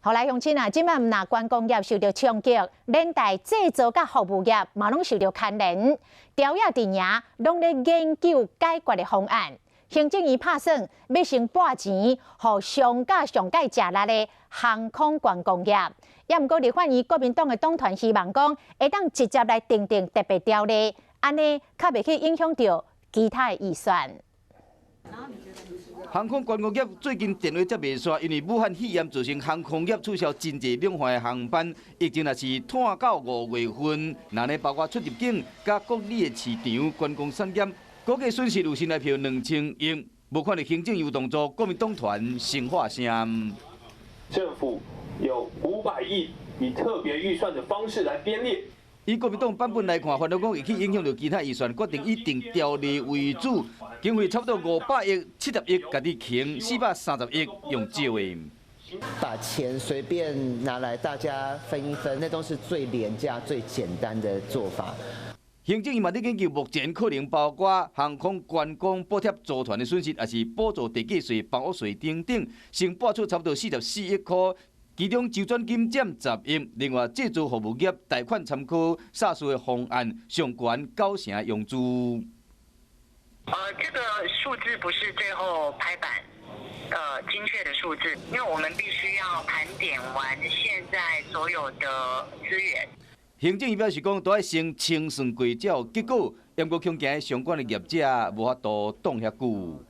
好來，鄉親啊，這擺毋但觀光業受著衝擊，連帶製造佮服務業嘛攏受著牽連。朝野陣營攏咧研究解決的方案。行政院拍算欲先撥錢，予上蓋上蓋食力的航空觀光業。也毋過立法院國民黨的黨團希望講，會當直接來訂定特別條例，按呢較袂去影響著其他的預算。航空觀光業最近電話接袂煞，因為武漢肺炎造成航空業取消真濟兩岸的航班，疫情若是拖到5月份，那呢包括出入境佮國旅的市場、觀光產業，估計損失有新台票2000億。無看著行政有動作，國民黨團先發聲。政府有500億以特別預算的方式來編列。以國民黨版本來看，反而講會去影響著其他預算，決定以定條例為主，經費差不多500億、70億家己扛，430億用借的。把錢隨便拿來大家分一分，那都是最廉價、最簡單的做法。行政院嘛佇研究，目前可能包括航空觀光補貼組團的損失，抑是補助地價稅、房屋稅等等，先撥出差不多44億箍。其中周轉金佔10億，另外製造服務業貸款參考薩斯的方案上懸9成融資。這個數字不是最後拍板，精確的數字，因為我們必須要盤點完現在所有的資源。行政院表示講，都愛先清算過才有結果，毋過恐驚相關的業者無法度擋遐久。